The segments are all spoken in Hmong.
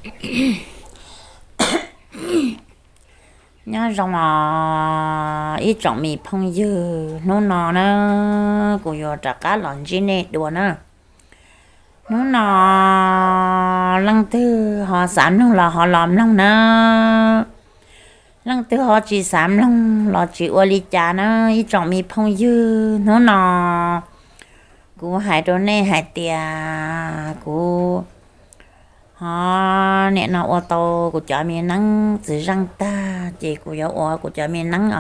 Nyob zoo os ib tsoom me phooj ywg, hnub no na kuv yuav rov qab los ntsib nej dua na. Hnub no leej twg ho xav mloog los ho los mloog na, leej twg ho tsis xav mloog los tsis ua li cas na ib tsoom me phooj ywg. Hnub no kuv hais rau nej hais tias kuv ho nim no ua tau kuv cov me neeb txwv zeej tag ces kuv yuav ua kuv cov me neeb os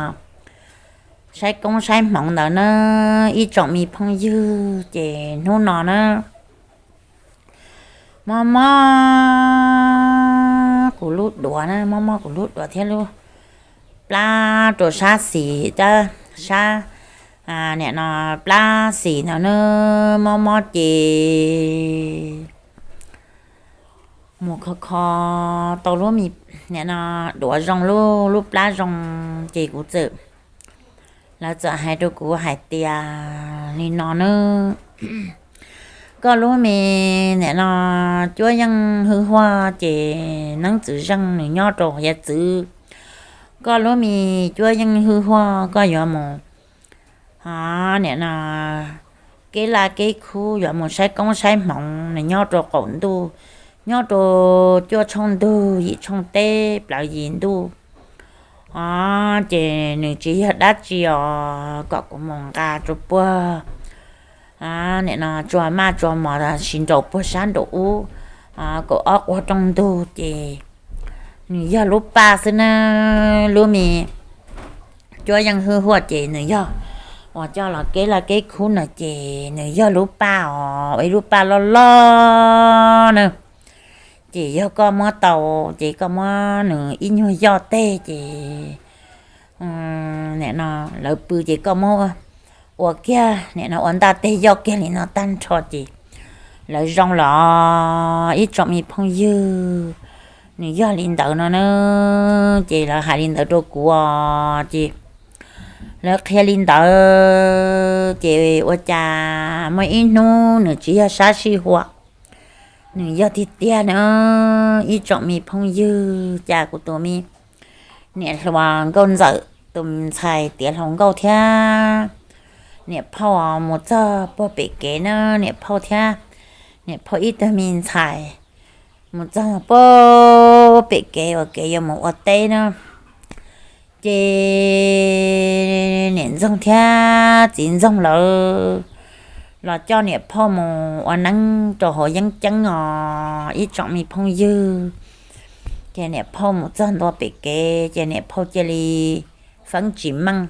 saib koob saib hmoov ntawd na ib tsoom me phooj ywg. Ces hnub no na mob mob kuv lub duav na, mob mob kuv lub duav thiab lub plab rau sab xis, sab nim no plab xis no na mob mob ces mus kho kho tau lub me nim no duav zoo, lub plab zoo ces kuv txawm, lawv txawm hais rau kuv hais tias li no na, koj lub me nim no cuab yeej hwj huaj ces neeb txwv zeej nws nyob rau hiav txwv. Koj lub me cuab yeej hwj huaj koj yuav mus ho nim no kev laj kev khub yuav mus saib koob saib hmoov nws nyob rau qaum ntuj, nyob rau cuaj tshooj ntug yim tshooj teb plawv yim ntuj. Ces nws tsis yog dab tsi os, kom kuv mus nqa rau puag nim no tsuas maj tsuas mos sis nraum puag sab nraum ub kaum ob quag rooj ntug ces nws yog lub paj xwb na. Lub me cuab yeej hwj huaj ces nws yog uas coj los kev laj kev khub no ces nws yog lub paj os, ib lub paj loj loj na. Ces yog koj muab tau ces koj muab nws ib nyuag yoj teg ces nim no lawv pw ces koj muab ua kiag nim no ua ntaj teg yoj kiag li no tag nrho ces lawv zoo los ib tsoom me phooj ywg. Nws yog li ntawd no na, ces lawv hais li ntawd rau kuv os ces lawv qhia li ntawd ces ua cas muaj ib hnub nws tsis yog sab sij huam, nws yog tiag tiag na ib tsoom me phooj ywg. Cas kuv tus me niam hluas nkauj ntxawm tus ntxhais tiav hluas nkauj thiab niam phauj mus txog puag pem kev na, niam phauj thiab niam phauj ib tug me ntxhais mus txog puag pem kev uas kev yuav mus ua teb na. Ces niam ntxoog thiab txiv ntxoog lawv los coj niam phauj mus ua neeb rau hauv yeeb ceeb os ib tsoom me phooj ywg. Ces niam phauj mus txog ntua pem kev ces niam phauj cia li feeb tsis meej.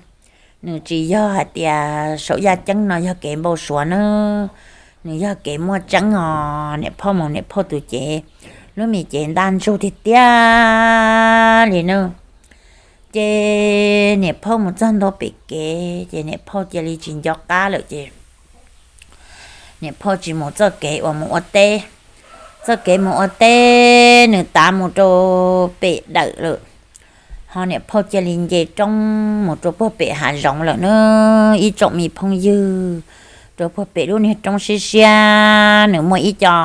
Nws tsis yog hais tias saum yaj ceeb no yog kev npau suav na, nws yog kev muaj tseeb os. Niam phauj mus niam phauj tus cev, lub me cev ntaj ntsug tiag tiag li na. Ces niam phauj mus txog ntua pem kev ces niam phauj cia li tsis nco qab lawm ces niam phauj tsis mus txoj kev uas mus ua teb. Txoj kev mus ua teb nws tav mus rau pem dawm lawm, ho niam phauj cia li nce roob mus rau puag pem hav zoov lawm na ib tsoom me phooj ywg. Rau puag pem lub niag roob siab siab nws muaj ib co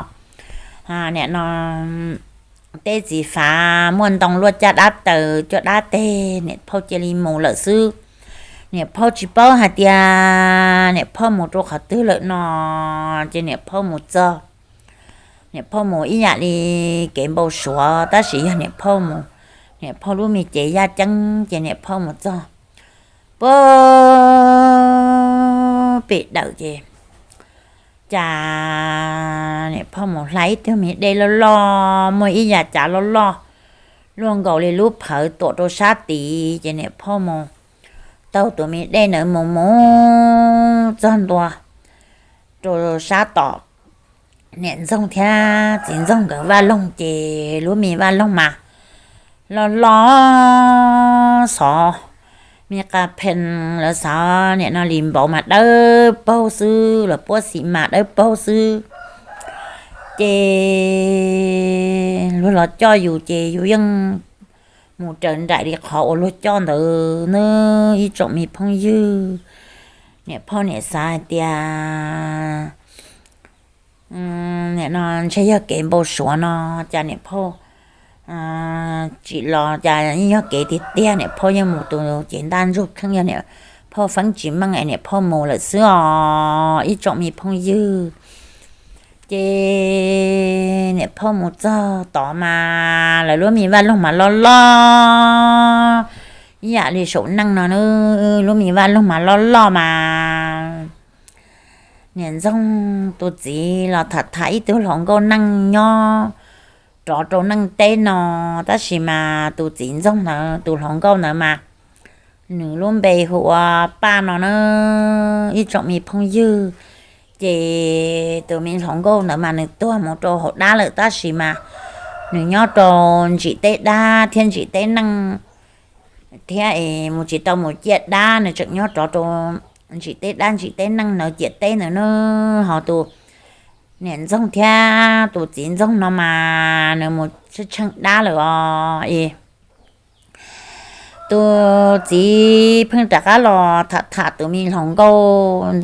nim no teb txiv fav muaj ntoo luaj caj dab taws caj dab teg, niam phauj cia li mus lawm xwb. Niam phauj tsis paub hais tias niam phauj mus rau qhov twg lawm no, ces niam phauj mus txog, niam phauj mus ib yam li kev npau suav tab sis yog niam phauj mus, niam phauj lub me cev yaj ceeb ces niam phauj mus txog puag pem dawm ces cas niam phauj mus hla ib tug me dej loj loj, muaj ib yav cav loj loj luaj nkaus li lub phawv tuam rau sab tid, ces niam phauj mus taug tus me dej ntawd mus mus txog ntua rau sab tom niam ntxoog thiab txiv ntxoog nkawd vaj loog, ces lub me vaj loog mas loj loj xov, me qa phees lawv xov niam no li npaum mas dawb paug xwb, los puab xim mas dawb paug xwb. Ces luag los coj yus ces yus yeej mus raws nraim li qhov uas luag coj ntawd na ib tsoom me phooj ywg. Niam phauj niam xav hais tias niam no ntshe yog kev npau suav no, cas niam phauj tsim los cas yeej yog kev tiag tiag, niam phauj yeej mus tus ces ntaj ntsug kheej, yog niam phauj feeb tsis meej es niam phauj mus lawm xwb os ib tsoom me phooj ywg. Ces niam phauj mus txog tod mas lawv lub me vaj loog mas loj loj ib yam li saum neej no, lub me vaj loog mas loj loj mas niam ntxoog tus txiv los tham tham ib tug hluas nkauj neej nyob rov rau neej teb no. Tab sis mas tus txiv ntxoog ntawd, tus hluas nkauj ntawd mas nws lub npe hu ua Paj no na ib tsoom me phooj ywg. Ces tus me hluas nkauj ntawd mas nws tuag mus rau hauv dab lawm, tab sis mas nws nyob rau ntsim teb dab thiab ntsim teb neej thiab es mus tsis tau mus ciaj dab, nws tseem nyob rov rau ntsim teb dab ntsim teb neej ntawd ciam teb ntawd na. Ho tus niam ntxoog thiab tus txiv ntxoog no mas nws mus tsheej tsheej dab lawm os. Tus txiv pheej rov qab los tham tham tus me hluas nkauj,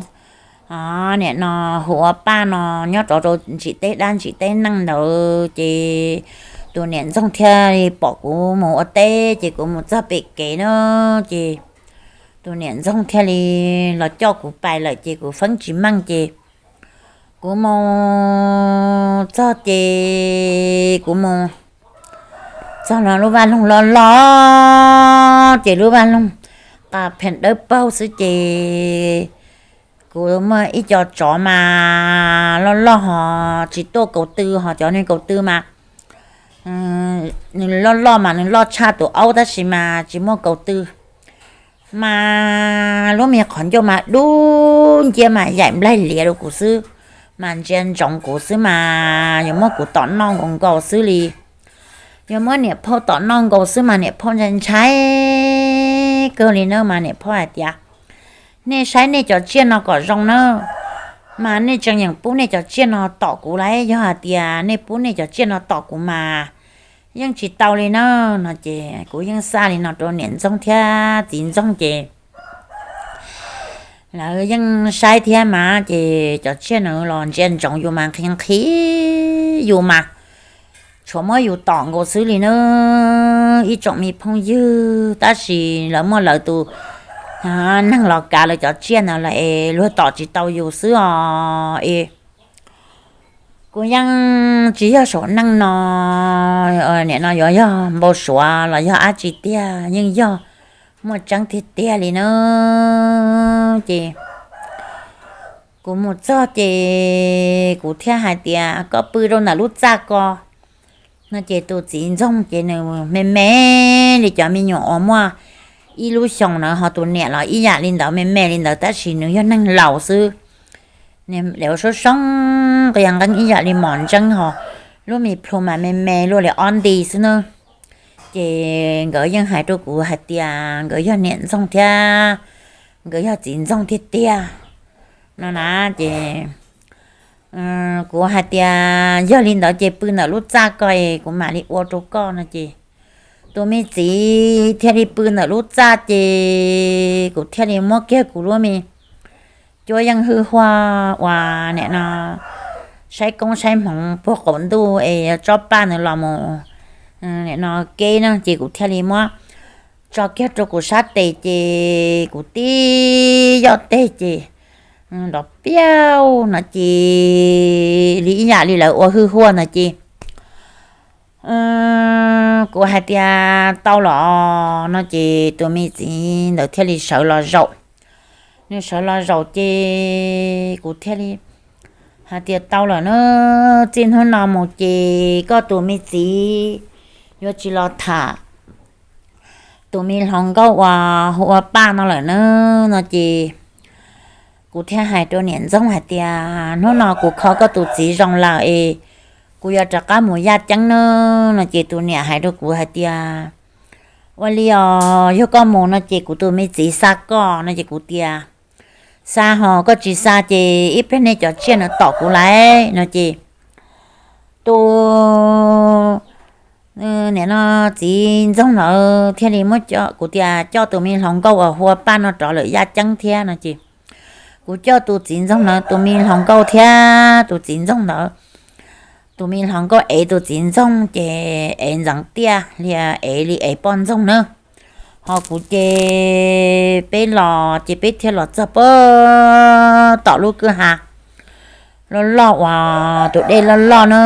niam no hu ua Paj no, nyob rov rau ntsim teb dab ntsim teb neej ntawd. Ces tus niam ntxoog thiaj li pom kuv mus ua teb ces kuv mus txog pem kev na, ces tus niam ntxoog thiaj li los coj kuv pais lawm ces kuv feeb tsis meej ces kuv mus txog ces kuv mus txog no lub vaj loog loj loj ces lub vaj loog qas pheem dawb paug xwb ces kuv muaj ib co tsov mas loj loj ho tsis tuaj kaus tw, ho cov niag kaus tw mas nws loj loj mas nws loj tshaj tus aub tab sis mas tsis muaj kaus tw. Mas lub me qhov ncauj mas dub nciab mas yaim nplaig liav rau kuv xwb, mas ntsia ntsoov kuv xwb mas yuav muab kuv tom noj nkaus nkaus xwb li. Yuav muab niam phauj tom noj nkaus xwb mas niam phauj ntshai ntshai kawg li na. Mas niam phauj hais tias, nej saib nej cov tsiaj no kom zoo na, mas nej tseem yeem pub nej cov tsiaj no tom kuv lawm, yog hais tias nej pub nej cov tsiaj no tom kuv mas yeej tsis tau li na. No ces kuv yeej xa li no rau niam ntxoog thiab txiv ntxoog ces lawv yeej saib thiab mas ces cov tsiaj no los ntsia ntsoov yus mas nqhis nqhis yus mas tshuav muab yus tom nkaus xwb li na ib tsoom me phooj ywg. Tab sis lawv muaj lawv tus neeg los kav lawv cov tsiaj ntawd lawm es luag tom tsis tau yus xwb os. Es kuv yeej tsis yog saum neej no, nim no yuav yog npau suav los yog dab tsi tiag, yeej yog muaj tseeb tiag tiag li na. Ces kuv mus txog ces kuv thiaj hais tias, koj pw rau ntawm lub txaj ko. No ces tus txiv ntxoog ces nws me me li cov me nyuam uas muaj ib lub xyoos na, ho tus niam los ib yam li ntawd, me me li ntawd tab sis nws yog neeg laus xwb. Nws sab soob qias nqeeb ib yam li mos ntseeb, ho lub me plhu mas me me luaj li ob nti xwb na. Ces nkawd yeej hais rau kuv hais tias nkawd yog niam ntxoog thiab nkawd yog txiv ntxoog tiag tiag no na. Ces kuv hais tias, yog li ntawd ces pw ntawm lub txaj ko es kuv mam li ua rau koj no ces tus me txiv thiaj li pw ntawm lub txaj ces kuv thiaj li muab kiag kuv lub me cuab yeej hwj huaj uas nim no saib koob saib hmoov puag qaum ntuj es tsob paj ntawd los mus nim no keb na, ces kuv thiaj li muab tso kiag rau kuv sab tes ces kuv tib yoj teg ces nrov piauj no ces li ib yam li lawv ua hwj huaj no ces kuv hais tias, tau los no ces tus me txiv ntawd thiaj li sawv los zaum. Nws sawv los zaum ces kuv thiaj li hais tias, tau lawm na, txij hnub no mus ces koj tus me txiv yuav tsis los tham tus me hluas nkauj uas hu ua Paj no lawm na. No ces kuv thiaj hais rau niam ntxoog hais tias, hnub no kuv kho koj tus txiv zoo lawm es kuv yuav rov qab mus yaj ceeb na. No ces tus niam hais rau kuv hais tias, ua li os, yog koj mus no ces kuv tus me txiv xa koj. No ces kuv tias, xa ho koj tsis xa ces ib pliag nej cov tsiaj no tom kuv lawm no ces tus nim no txiv ntxoog ntawd thiaj li muab, kuv tias coj tus me hluas nkauj uas hu ua Paj no rov lawm yaj ceeb thiab no ces kuv coj tus txiv ntxoog ntawd tus me hluas nkauj thiab tus txiv ntxoog ntawd Tus me hluas nkauj ev tus txiv ntxoog ces ev ntxeev tiaj li, ev li ev poj ntxoog na. Ho kuv ces peb los ces peb thiaj los txog puag tom lub kwj ha loj loj uas tus dej loj loj na,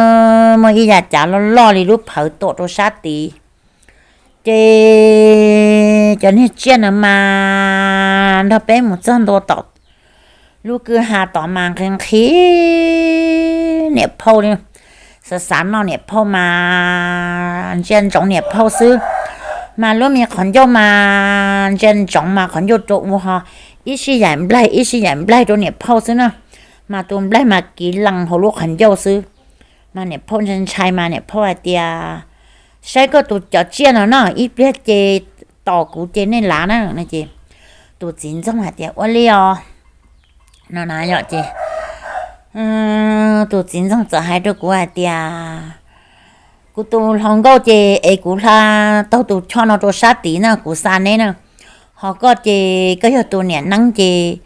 muaj ib yav cav loj loj li lub phawv tuam rau sab tid. Ces cov niag tsiaj no mas nrog peb mus txog ntua tom lub kwj ha tod mas nqhis nqhis niam phauj li, xav xav noj niam phauj mas ntsia ntsoov niam phauj xwb. Mas lub me qhov ncauj mas ntsia ntsoov mas qhov ncauj rau ua ho ib sij yaim nplaig ib sij yaim nplaig rau niam phauj xwb na. Mas tus nplaig mas kiv lees hauv lub qhov ncauj xwb. Mas niam phauj ntshai ntshai mas niam phauj hais tias, saib koj tus cov tsiaj no no ib pliag ces tos kuv ces nej lav na no ces tus txiv ntxoog hais tias ua li os no na yom ces tus txiv ntxoog txawm hais rau kuv hais tias, kuv tus hluas nkauj ces es kuv hla taug tus choj no rau sab tid na kuv xa neb na. Ho koj ces koj yog tus niam neeb ces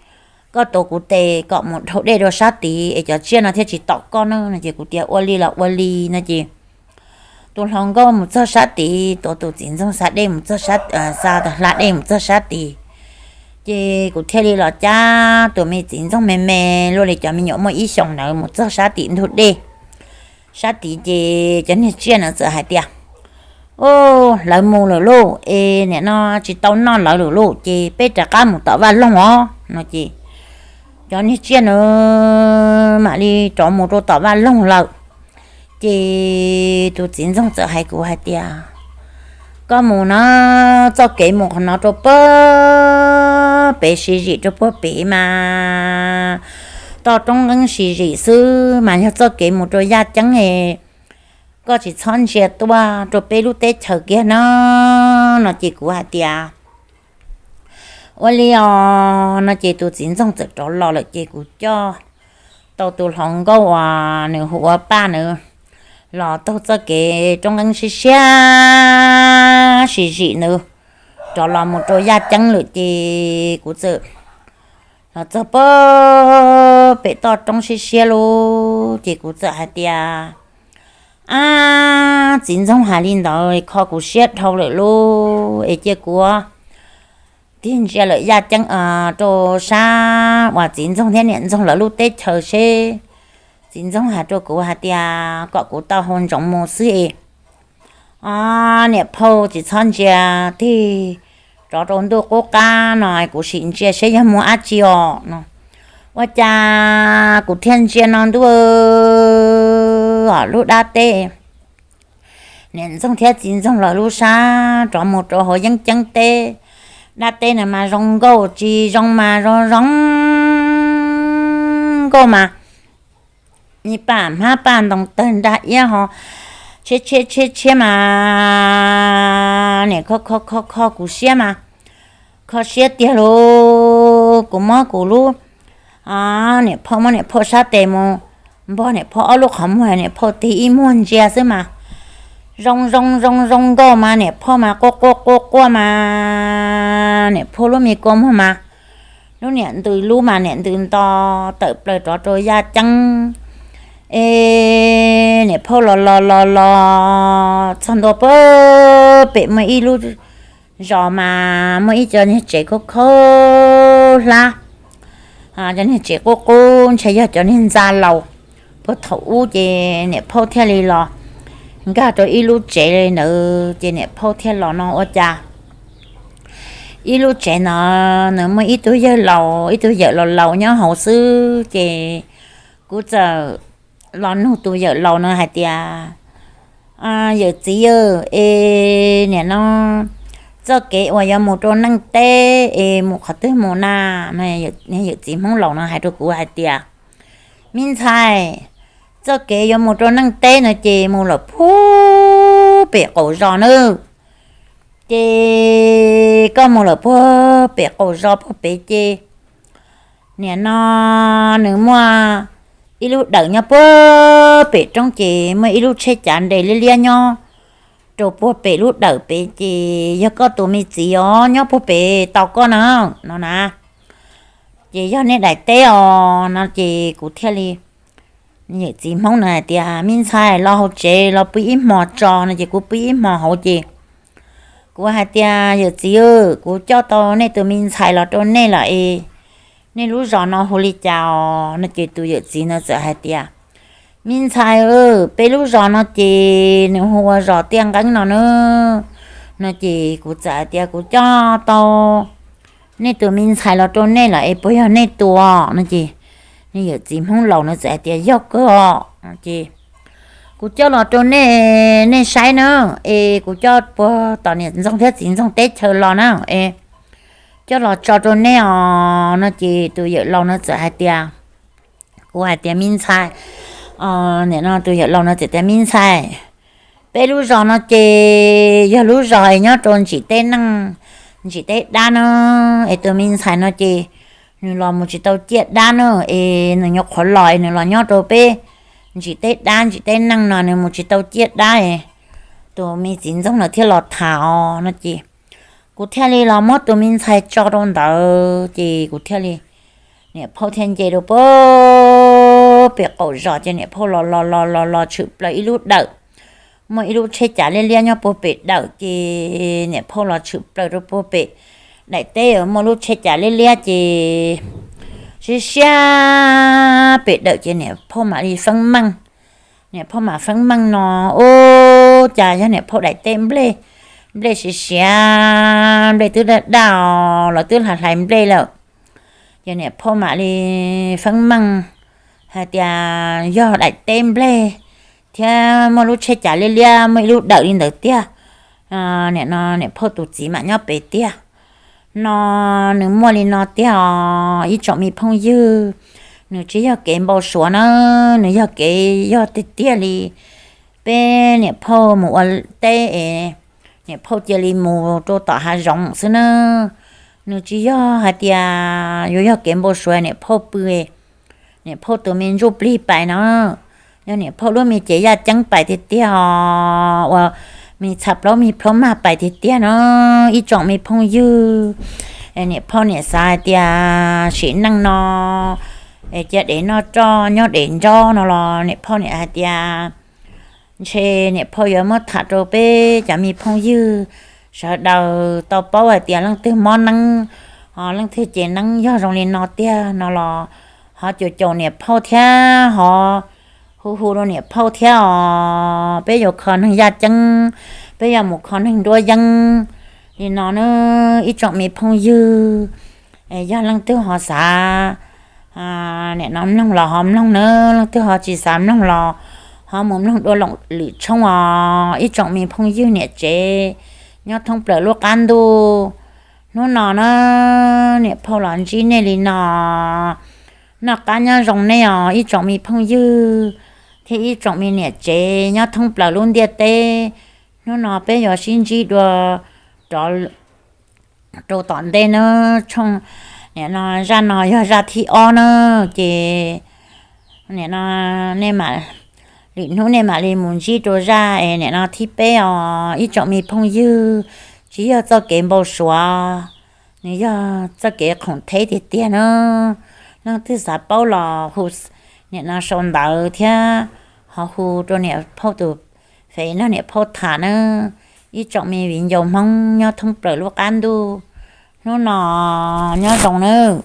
koj tuav kuv tes kom mus dhau dej rau sab tid es cov tsiaj no thiaj tsis tom koj na no ces kuv tias ua li los ua li no ces tus hluas nkauj mus txog sab tid, tuav tus txiv ntxoog xa dej mus txog, xa hla dej mus txog sab tid. Ces kuv thiaj li los cab tus me txiv ntxoog me me luaj li cov me nyuam muaj ib xyoos ntawd mus txog sab tim ntug dej. Sab tid ces cov niag tsiaj na txawm hais tias, u, lawv mus lawm lauj, es nim no tsis tau noj lawv lawm lauj, ces peb rov qab mus tom vaj loog os no ces cov niag tsiaj na mam li rov mus rau tom vaj loog lawm. Ces tus txiv ntxoog txawm hais kuv hais tias, koj mus no, txoj kev mus qhov no rau puag pem Siv Zim rau puag pem mas toj roob nqeeb Siv Zim xwb mas yog txoj kev mus rau Yaj Ceeb es koj tsis txhob ntsia tuaj rau peb lub teb chaws kiag no no ces kuv hais tias, ua li os no ces tus txiv ntxoog txawm rov los lawm ces kuv coj tau tus hluas nkauj uas nws hu ua Paj nws los taug txoj kev roob nqeeb siab siab Siv Zim nws rov los mus rau Yaj Ceeb lawm ces kuv txawm los txog puag pem toj roob siab siab lub ces kuv txawm hais tias, ab, txiv ntxoog hais li ntawd kho kuv siab dhau lawm lub es cia kuv tig ntsia lawm Yaj Ceeb rau sab uas txiv ntxoog thiab niam ntxoog lawv lub teb chaws seb. Txiv ntxoog hais rau kuv hais tias kom kuv tau hau ntsoov mus xwb es niam phauj tsis txhob ntsia tig rov rau ntuj qub qab no kuv sim ntsia seb yog muaj dab tsi os no. Ua cas kuv thiaj ntsia no ntuj os lub dab teb, niam ntxoog thiab txiv ntxoog lawv lub sab rov mus rau hauv yeeb ceeb teb. Dab teb no mas zoo nkauj tsis zoo mas zoo zoo nkauj mas, ib paj hmab paj ntoo tawg nrag iab ho tshiab tshiab tshiab tshiab mas niam kho kho kho kho kuv siab mas kho siab tiag lauj. Kuv muab kuv lub, niam phauj muab niam phauj sab tes mus npog niam phauj ob lub qhov muag, niam phauj tig ib muag ntsia xwb mas zoo zoo zoo zoo nkauj mas niam phauj mas quaj quaj quaj quaj mas niam phauj lub me kua muag mas lub niam ntws lub mas niam ntws nto tawm plaws rov rau Yaj Ceeb. Es niam phauj los los los los txog ntua puag pem muaj ib lub zos mas muaj ib co niag tsev khaub khaub hlab, cov niag tsev qub qub ntshai yog cov niag ntxa laus puag thaum ub ces niam phauj thiaj li los nkag rau ib lub tsev li ntawd ces niam phauj thiaj los no ua cas ib lub tsev no nws muaj ib tug yawg laus, ib tug yawm laus laus nyob hauv xwb ces kuv txawm los nug tus yawm laus no hais tias, yawm txiv, es nim no txoj kev uas yuav mus rau Neej Teb es mus qhov twg mus na? Yawm txiv Hmoob laus no hais rau kuv hais tias, me ntxhais, txoj kev yuav mus rau Neej Teb no ces mus lawm puag pem qaum zos nawb. Ces koj mus lawm puag pem qaum zos puag pem ces nim no nws muaj ib lub dawm nyob puag pem roob ces muaj ib lub tsheb cav nres liab liab nyob rau puag pem lub dawm pem ces yog koj tus me txiv os nyob puag pem tos koj na no na. Ces yog nej daim teb os no ces kuv thiaj li yawm txiv Hmoob na hais tias, Me ntxhais, los hauv tsev los pw ib hmos tso no ces kuv pw ib hmos hauv ces kuv hais tias, Yawm txiv, kuv coj tau nej tus me ntxhais los rau nej lawm es nej lub zos no hu li cas os? No ces tus yawm txiv no txawm hais tias, Me ntxhais, peb lub zos no ces nws hu ua zos Tiaj Nqeeb no na. No ces kuv txawm hais tias, Kuv coj tau nej tus me ntxhais los rau nej lawm es puas yog nej tus? No ces yawm txiv Hmoob laus no txawm hais tias, Yog kawg os. Ces kuv coj los rau nej, nej saib na, es kuv coj puag tom niam ntxoog thiab txiv ntxoog teb chaws los na, es coj los tso rau nej os. No ces tus yawm laus no txawm hais tias, kuv hais tias, Me ntxhais, nim no tus yawm laus no txawm tias, Me ntxhais, peb lub zos no ces yog lub zos es nyob rau ntsim teb neej, ntsim teb dab na, es tus me ntxhais no ces nws los mus tsis tau ciaj dab na, es nws nyuam qhuav los es nws los nyob rau peb ntsim teb dab ntsim teb neej no nws mus tsis tau ciaj dab es tus me txiv ntxoog no thiaj los tham os. No ces kuv thiaj li los muab tus me ntxhais tso rau ntawd ces kuv thiaj li, niam phauj thiaj nce rau puag pem qaum zos ces niam phauj los los los los los tshwm plaws ib lub dawm, muaj ib lub tsheb cav liab liab nyob puag pem dawm ces niam phauj los tshwm plaws rau puag pem daim teb muaj lub tsheb cav liab liab ces siab siab pem dawm ces niam phauj mam li feeb meej. Niam phauj mam feeb meej no, ub, cas yog niam phauj daim teb nplej, nplej siav siav, nplej twb daj daj os, lawv twb hlais hlais nplej lawm. Ces niam phauj mam li feeb meej hais tias yog daim teb nplej thiab muaj lub tsheb cav liab liab muaj ib lub dawm li ntawd tiag. Nim no niam phauj tus txiv mam nyob pem tiag. No nws muaj li no tiag os ib tsoom me phooj ywg, nws tsis yog kev npau suav na, nws yog kev yog tiag tiag li. Peb niam phauj mus ua teb es niam phauj cia li mus rau tom hav zoov xwb na. Nws tsis yog hais tias yuav yog kev npau suav niam phauj pw, niam phauj tus me ntsuj plig pais no, yog niam phauj lub me cev yaj ceeb pais tiag tiag os, uas me txha plaub me plhaub mag pais tiag tiag no ib tsoom me phooj ywg. Niam phauj niam xav hais tias sim neej no es cia dev noj roj nyob dev nraub no los niam phauj niam hais tias ntshe niam phauj yuav muab tham rau peb cov me phooj ywg sawv daws tau paub hais tias leej twg mob neeb, leej twg ces neeb yog zoo li no tiag no los ho caum caum niam phauj thiab ho hu hu rau niam phauj thiab os. Peb yuav kho neeg yaj ceeb, peb yuav mus kho neeg nruab yeeb li no na ib tsoom me phooj ywg. Yog leej twg ho xav nim no mloog los ho mloog na, leej twg ho tsis xav mloog los ho mus mloog dua lwm tshooj os ib tsoom me phooj ywg niam tsev nyob thoob plaws lub qab ntuj. Hnub no na niam phauj los ntsib nej li no, noj qab nyob zoo nej os ib tsoom me phooj ywg thiab ib tsoom me niam tsev nyob thoob plaws lub ntiaj teb. Hnub no peb yuav sib ntsib dua rov rau tom ntej na. Tshooj nim no zaj no yog zaj thib ob na, ces nim no nej mam, lwm hnub nej mam li mus ntsib rau zaj es nim no thib peb os ib tsoom me phooj ywg. Tsis yog txoj kev npau suav, nws yog txoj kev khoom theb tiag tiag na. Leej twg xav paub los hu nim no sau ntawv thiab ho hu rau niam phauj tus fev no niam phauj tham na ib tsoom me viv ncaus Hmoob nyob thoob plaws lub qab ntuj. Hnub no nyob zoo nawb.